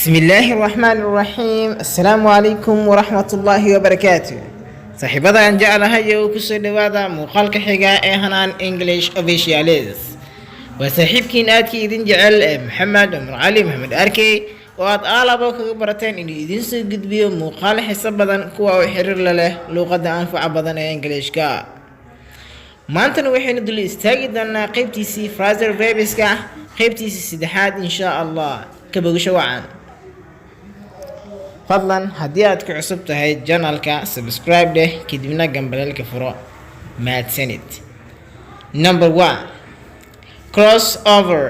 بسم الله الرحمن الرحيم، السلام عليكم ورحمة الله وبركاته. Saaxiibada aan jeclahay oo kusoo dhawaada muuqaalka xiga ee Hanaan English Officials. Waa saaxiibkiin aadkii idin jecel ee Maxamed Cumar Cali Maxamed Arkey oo aad aalaba kaga barateen inuu idiin soo gudbiyo muuqaal xiso badan, kuwa oo xiriir la leh luuqadda anfaca badan ee Englishka. Maantana waxaynu dul istaagi doonaa qeybtiisii phrasal verbska, qeybtiisii saddexaad, insha Allah. Ka bogasho wacan. Fadlan haddii aad ku cusub tahay channelka, subscribe dheh, kadibna gambaleelka furo. Mahadsanid. Number one, cross over.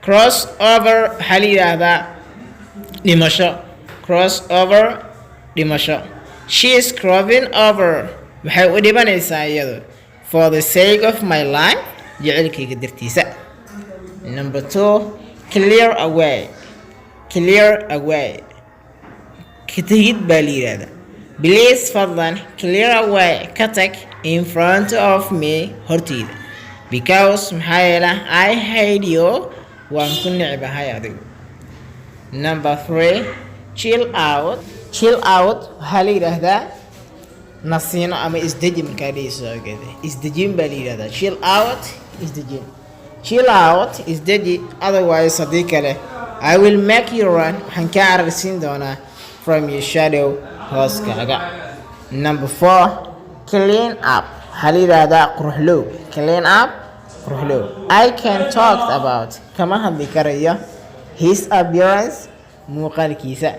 Cross over waxaa la yidhaahdaa dhimasho. Cross over, dhimasho. She is crossing over, waxay u dhibanaysaa iyadu, for the sake of my life, jecelkayga dartiisa. Number two, clear away. Clear away, ka tegid baa la yidhaahdaa. Please, fadlan, clear away, ka tag, in front of me, horteyda, because, maxaa yeela, I hate you, waan ku necbahay adigu. Number three, chill out. Chill out waxaa la yidhaahdaa nasiino ama isdeji. Markaa dhehayso ogeeda, isdejin baa la yidhahdaa. Chill out, isdejin. Chill out, isdeji. Otherwise, haddii kale, I will make you run, waxaan kaa cararsiin doonaa, from your shadow, hooskaaga. Number four, clean up waxaa la yidhaahdaa quruxlow. Clean up, quruxlow. I can talk about, kama hadli karayo, his appearance, muuqaalkiisa,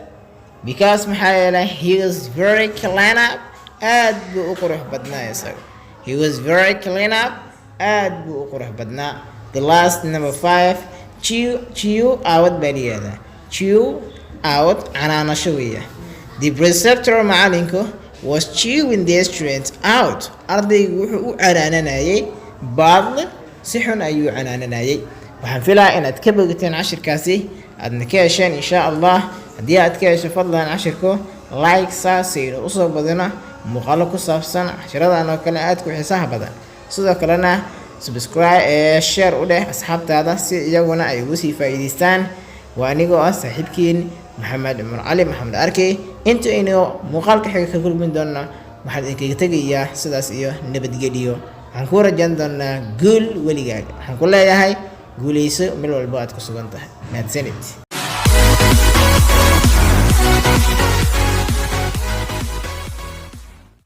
because, maxaa yeelay, he was very clean up, aad buu u qurux badnaa isaga. He was very clean up, aad buu u qurux badnaa. The last, number five, chew. Chew out baa la yidhahdaa. Chew out, canaanasho weeya. The preceptor, macalinku, was chewing the student out, ardaygu wuxuu u canaananayay, badly, si xun ayuu canaananayay. Waxaan filayaa inaad ka bogateen cashirkaasi, aadna ka hesheen, insha Allah. Haddii aad ka hesho, fadlan cashirku like saasaynu usoo badino muuqaalo ku saabsan cashiradan oo kale aad ku xiisaha badan. Sidoo kalena subscribe ee share u dheh asxaabtaada si iyaguna ay ugu sii faa'iidaystaan. Waa anigoo ah saaxiibkiin Maxamed Cumar Cali Maxamed Arkey. Inta aynu muuqaalka xiga ka kulmin doona, waxaan idinkaga tegayaa sidaas iyo nabadgeliyo. Waxaan kuu rajayn doonaa guul weligaaga. Waxaan ku leeyahay guuleyso meel walbo aad ku sugan tahay. Mahadsanid.